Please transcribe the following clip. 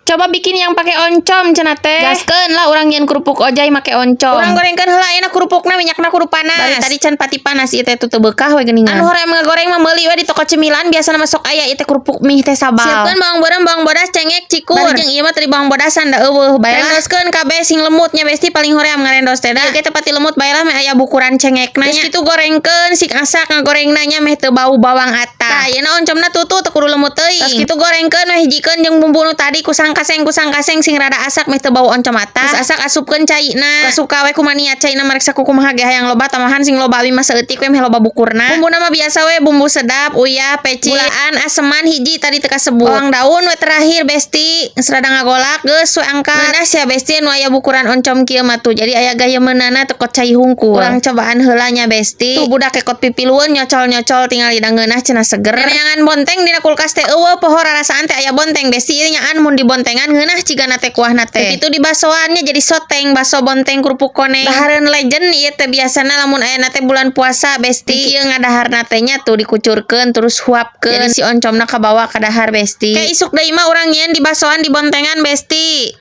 Coba bikin yang pakai oncom cenah teh. Gaskeun lah urang nyieun kerupuk ojai make oncom. Urang gorengkeun heula ayeuna kerupukna, minyakna kudu panas. Bari tadi can pati panas ieu teh, tuh teu beukah we geuningan. Anu hoream ngagoreng mah meuli we di toko cemilan, biasana mah sok aya ieu teh kerupuk mie teh sabal. Siapkeun bawang beureum, bawang bodas, cengek, cikur. Bari jeung ieu mah tadi bawang bodasan da euweuh bae lah. Rendoskeun kabeh sing lemutnya, Besti, paling hoream ngarendos teh da. Ieu teh pati lemut bae lah, meh aya bukuran cengekna nya. Geus kitu gorengkeun sing asak ngagorengna nya, meh teu bau bawang atah. Tah, ayeuna oncomna tutu, teu kudu lemut teuing. Terus kitu gorengkeun we, hijikeun jeung bumbu nu tadi kusang kaseng kusang kaseng sing rada asak meh teu bau oncom atah. Geus asak, asupkeun caina. Suka we kumaha niat caina, mareksa ku kumaha ge hayang loba, tambahan sing loba, abi mah saeutik we meh loba bukurna. Bumbuna mah biasa we, bumbu sedap, uyah, peci, gulaan, aseman hiji tadi teu kasebut. Bawang daun we terakhir, Besti. Geus rada ngagolak, geus we angkat. Ngeunah sia, Besti, nu aya bukuran oncom kieu mah tuh. Jadi aya gayemeunana, teu kot cai hungkul. Urang cobaan heula nya, Besti. Tuh budak kekot pipilueun nyocol-nyocol tinggal da ngeunah cenah, seger. Neneangan bonteng dina kulkas teh euweuh, poho rarasaan teh aya bonteng, Besti. Ieu nyaan mun dibontengan ngeunah cigana teh kuahna teh. Kitu dibasoannya jadi soteng, baso bonteng kerupuk koneng. Dahareun legend ieu teh, biasana lamun aya teh bulan puasa, Besti. Kieu ngadaharna teh nya, tuh dikucurkeun terus huapkeun. Jadi si oncomna kabawa ka dahar, Besti. Kayak isuk deui mah urang nyieun di basoan di bontengan, Besti.